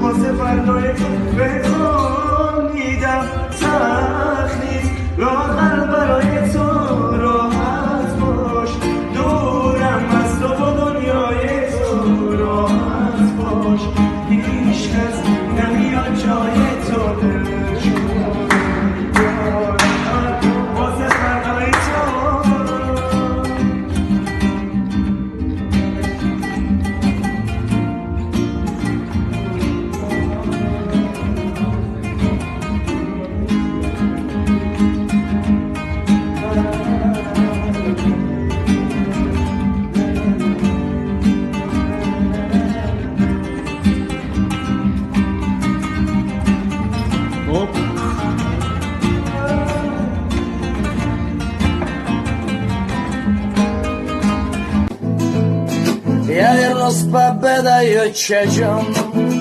واسه فردای تو بهتون میدم. سخت نیست لااقل برای تو، راحت باش، دورم از تو و دنیای تو، راحت باش، هیچ کس نمیاد جای تو. دل واسه فردای تو. Hop. Я вернусь с победою, чечен.